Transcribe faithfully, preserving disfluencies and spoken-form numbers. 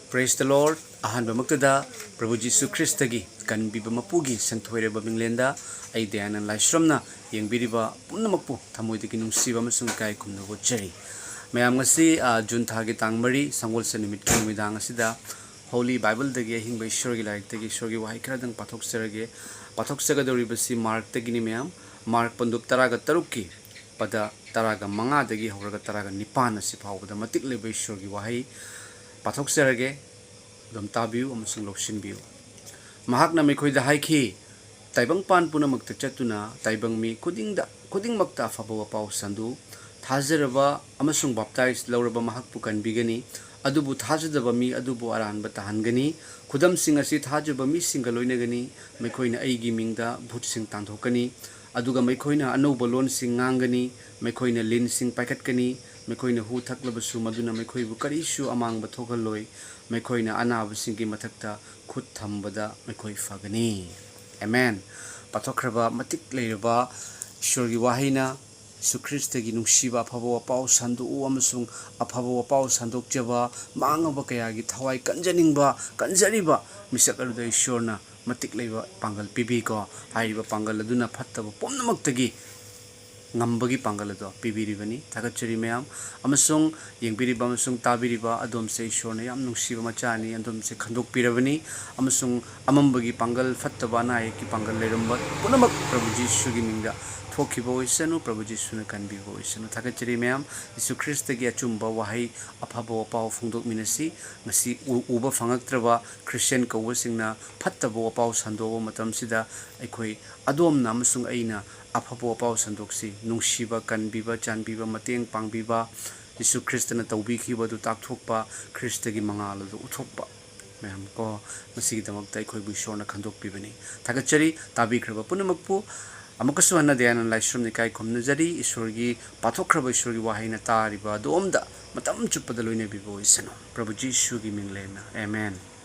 Praise the Lord꯫ ꯑꯍꯥꯟꯕꯃꯛꯇꯗ ꯄ꯭ꯔꯚꯨ ꯖꯤꯁꯨ ꯈ꯭ꯔꯤꯁꯇꯒꯤ ꯀꯟꯕꯤꯕ ꯃꯄꯨꯒꯤ ꯁꯦꯡꯊꯣꯏꯔꯕ ꯃꯤꯡꯂꯦꯟꯗ ꯑꯩ ꯗꯌꯥꯅꯟ ꯂꯥꯏꯁ꯭ꯔꯝꯅ ꯌꯦꯡꯕꯤꯔꯤꯕ ꯄꯨꯝꯅꯃꯛꯄꯨ ꯊꯃꯣꯏꯗꯒꯤ ꯅꯨꯡꯁꯤꯕ ꯑꯃꯁꯨꯡ ꯏꯀꯥꯏ ꯈꯨꯝꯅꯕ ꯎꯠꯆꯔꯤ꯫ ꯃꯌꯥꯝ, ꯉꯁꯤ, ꯑ, ꯖꯨꯟ ꯊꯥꯒꯤ ꯇꯥꯡ ꯃꯔꯤ, ꯁꯪꯒꯣꯜꯁꯦꯟ ꯅꯨꯃꯤꯠꯀꯤ ꯅꯨꯃꯤꯗꯥꯡ ꯑꯁꯤꯗ Holy Bibleꯗꯒꯤ ꯑꯍꯤꯡꯕ ꯏꯁꯣꯔꯒꯤ ꯂꯥꯏꯔꯤꯛꯇꯒꯤ ꯏꯁꯣꯔꯒꯤ ꯋꯥꯍꯩ ꯈꯔꯗꯪ ꯄꯥꯊꯣꯛꯆꯔꯒꯦ꯫ ꯄꯥꯊꯣꯛꯆꯒꯗꯧꯔꯤꯕꯁꯤ ꯃꯥꯔꯛꯇꯒꯤꯅꯤ, ꯃꯌꯥꯝ꯫ ꯃꯥꯔꯛ ꯄꯟꯗꯨꯞ ꯇꯔꯥꯒ ꯇꯔꯨꯛꯀꯤ ꯄꯗ ꯇꯔꯥꯒ ꯃꯉꯥꯗꯒꯤ ꯍꯧꯔꯒ ꯇꯔꯥꯒ ꯅꯤꯄꯥꯟ ꯑꯁꯤ ꯐꯥꯎꯕꯗ ꯃꯇꯤꯛ ꯂꯩꯕ ꯏꯁꯣꯔꯒꯤ ꯋꯥꯍꯩ ꯄꯥꯊꯣꯛꯆꯔꯒꯦ꯫ ꯑꯗꯨꯝ ꯇꯥꯕꯤꯌꯨ ꯑꯃꯁꯨꯡ ꯂꯧꯁꯤꯟꯕꯤꯌꯨ꯫ ꯃꯍꯥꯛꯅ ꯃꯈꯣꯏꯗ ꯍꯥꯏꯈꯤ, "ꯇꯥꯏꯕꯪꯄꯥꯟ ꯄꯨꯝꯅꯃꯛꯇ ꯆꯠꯇꯨꯅ ꯇꯥꯏꯕꯪ ꯃꯤ ꯈꯨꯗꯤꯡꯗ, ꯈꯨꯗꯤꯡꯃꯛꯇ ꯑꯐꯕ ꯋꯥꯄꯥꯎ ꯁꯟꯗꯣꯛꯎ꯫ ꯊꯥꯖꯔꯕ ꯑꯃꯁꯨꯡ ꯕꯥꯞꯇꯥꯏꯖ ꯂꯧꯔꯕ ꯃꯍꯥꯛꯄꯨ ꯀꯟꯕꯤꯒꯅꯤ, ꯑꯗꯨꯕꯨ ꯊꯥꯖꯗꯕ ꯃꯤ ꯑꯗꯨꯕꯨ ꯑꯔꯥꯟꯕ ꯇꯥꯍꯟꯒꯅꯤ꯫ ꯈꯨꯗꯝꯁꯤꯡ ꯑꯁꯤ ꯊꯥꯖꯕ ꯃꯤꯁꯤꯡꯒ ꯂꯣꯏꯅꯒꯅꯤ꯫ ꯃꯈꯣꯏꯅ ꯑꯩꯒꯤ ꯃꯤꯡꯗ ꯚꯨꯠꯁꯤꯡ ꯇꯥꯟꯊꯣꯛꯀꯅꯤ, ꯑꯗꯨꯒ ꯃꯈꯣꯏꯅ ꯑꯅꯧꯕ ꯂꯣꯟꯁꯤꯡ ꯉꯥꯡꯒꯅꯤ꯫ ꯃꯈꯣꯏꯅ ꯂꯤꯟꯁꯤꯡ ꯄꯥꯏꯈꯠꯀꯅꯤ꯫ ꯃꯈꯣꯏꯅ ꯍꯨ ꯊꯛꯂꯕꯁꯨ ꯃꯗꯨꯅ ꯃꯈꯣꯏꯕꯨ ꯀꯔꯤꯁꯨ ꯑꯃꯥꯡꯕ ꯊꯣꯛꯍꯜꯂꯣꯏ꯫ ꯃꯈꯣꯏꯅ ꯑꯅꯥꯕꯁꯤꯡꯒꯤ ꯃꯊꯛꯇ ꯈꯨꯠ ꯊꯝꯕꯗ ꯃꯈꯣꯏ ꯐꯒꯅꯤ꯫" ꯑꯦꯃꯦꯟ꯫ ꯄꯥꯊꯣꯛꯈ꯭ꯔꯕ ꯃꯇꯤꯛ ꯂꯩꯔꯕ ꯏꯁꯣꯔꯒꯤ ꯋꯥꯍꯩꯅ ꯌꯤꯁꯨ ꯈ꯭ꯔꯤꯁꯇꯒꯤ ꯅꯨꯡꯁꯤꯕ ꯑꯐꯕ ꯋꯥꯄꯥꯎ ꯁꯟꯗꯣꯛꯎ ꯑꯃꯁꯨꯡ ꯑꯐꯕ ꯋꯥꯄꯥꯎ ꯁꯟꯗꯣꯛꯆꯕ ꯃꯥꯡꯉꯕ ꯀꯌꯥꯒꯤ ꯊꯋꯥꯏ ꯀꯟꯖꯅꯤꯡꯕ, ꯀꯟꯖꯔꯤꯕ ꯃꯤꯁꯛ ꯑꯗꯨꯗ ꯏꯁꯣꯔꯅ ꯃꯇꯤꯛ ꯂꯩꯕ ꯄꯥꯡꯒꯜ ꯄꯤꯕꯤꯀꯣ꯫ ꯍꯥꯏꯔꯤꯕ ꯄꯥꯡꯒꯜ ꯑꯗꯨꯅ ꯐꯠꯇꯕ ꯄꯨꯝꯅꯃꯛꯇꯒꯤ ꯉꯝꯕꯒꯤ ꯄꯥꯡꯒꯜ ꯑꯗꯣ ꯄꯤꯕꯤꯔꯤꯕꯅꯤ꯫ ꯊꯥꯒꯠꯆꯔꯤ ꯃꯌꯥꯝ꯫ ꯑꯃꯁꯨꯡ ꯌꯦꯡꯕꯤꯔꯤꯕ ꯑꯃꯁꯨꯡ ꯇꯥꯕꯤꯔꯤꯕ ꯑꯗꯣꯝꯁꯦ ꯏꯁꯣꯔꯅ ꯌꯥꯝ ꯅꯨꯡꯁꯤꯕ ꯃꯆꯥꯅꯤ꯫ ꯑꯗꯣꯝꯁꯦ ꯈꯟꯗꯣꯛꯄꯤꯔꯕꯅꯤ꯫ ꯑꯃꯁꯨꯡ ꯑꯃꯝꯕꯒꯤ ꯄꯥꯡꯒꯜ, ꯐꯠꯇꯕ ꯑꯅꯥ ꯑꯌꯦꯛꯀꯤ ꯄꯥꯡꯒꯜ ꯂꯩꯔꯝꯕ ꯄꯨꯝꯅꯃꯛ ꯄ꯭ꯔꯚꯨ ꯖꯤꯁꯨꯒꯤ ꯃꯤꯡꯗ ꯊꯣꯛꯈꯤꯕ ꯑꯣꯏꯁꯅꯨ꯫ ꯄ꯭ꯔꯚꯨ ꯖꯤꯁꯨꯅ ꯀꯟꯕꯤꯕ ꯑꯣꯏꯁꯅꯨ꯫ ꯊꯥꯒꯠꯆꯔꯤ ꯃꯌꯥꯝ꯫ ꯌꯤꯁꯨ ꯈ꯭ꯔꯤꯁꯇꯒꯤ ꯑꯆꯨꯝꯕ ꯋꯥꯍꯩ, ꯑꯐꯕ ꯋꯥꯄꯥꯎ ꯐꯣꯡꯗꯣꯛꯃꯤꯟꯅꯁꯤ꯫ ꯉꯁꯤ ꯎ-, ꯎꯕ ꯐꯪꯉꯛꯇ꯭ꯔꯕ ꯈ꯭ꯔꯤꯁꯇꯤꯌꯥꯟ ꯀꯧꯕꯁꯤꯡꯅ ꯐꯠꯇꯕ ꯋꯥꯄꯥꯎ ꯁꯟꯗꯣꯛꯄ ꯃꯇꯝꯁꯤꯗ ꯑꯩꯈꯣꯏ ꯑꯗꯣꯝꯅ ꯑꯃꯁꯨꯡ ꯑꯩꯅ ꯑꯐꯕ ꯋꯥꯄꯥꯎ ꯁꯟꯗꯣꯛꯁꯤ꯫ ꯅꯨꯡꯁꯤꯕ, ꯀꯟꯕꯤꯕ, ꯆꯥꯟꯕꯤꯕ, ꯃꯇꯦꯡ ꯄꯥꯡꯕꯤꯕ, ꯌꯤꯁꯨ ꯈ꯭ꯔꯤꯁꯇꯅ ꯇꯧꯕꯤꯈꯤꯕ ꯑꯗꯨ ꯇꯥꯛꯊꯣꯛꯄ, ꯈ꯭ꯔꯤꯁꯇꯒꯤ ꯃꯉꯥꯜ ꯑꯗꯨ ꯎꯠꯊꯣꯛꯄ꯫ ꯃꯌꯥꯝ ꯀꯣ, ꯃꯁꯤꯒꯤꯗꯃꯛꯇ ꯑꯩꯈꯣꯏꯕꯨ ꯏꯁꯣꯔꯅ ꯈꯟꯗꯣꯛꯄꯤꯕꯅꯤ꯫ ꯊꯥꯒꯠꯆꯔꯤ ꯇꯥꯕꯤꯈ꯭ꯔꯕ ꯄꯨꯝꯅꯃꯛꯄꯨ꯫ ꯑꯃꯨꯛꯀꯁꯨ ꯍꯟꯅ ꯗꯌꯥꯅꯟ ꯂꯥꯏꯁ꯭ꯔꯝꯅ ꯏꯀꯥꯏ ꯈꯨꯝꯅꯖꯔꯤ꯫ ꯏꯁꯣꯔꯒꯤ ꯄꯥꯊꯣꯛꯈ꯭ꯔꯕ ꯏꯁꯣꯔꯒꯤ ꯋꯥꯍꯩꯅ ꯇꯥꯔꯤꯕ ꯑꯗꯣꯝꯗ ꯃꯇꯝ ꯆꯨꯞꯄꯗ ꯂꯣꯏꯅꯕꯤꯕ ꯑꯣꯏꯁꯅꯨ꯫ ꯄ꯭ꯔꯚꯨ ꯖꯤꯁꯨꯒꯤ ꯃꯤꯡꯂꯦꯟꯅ, ꯑꯦꯃꯦꯟ꯫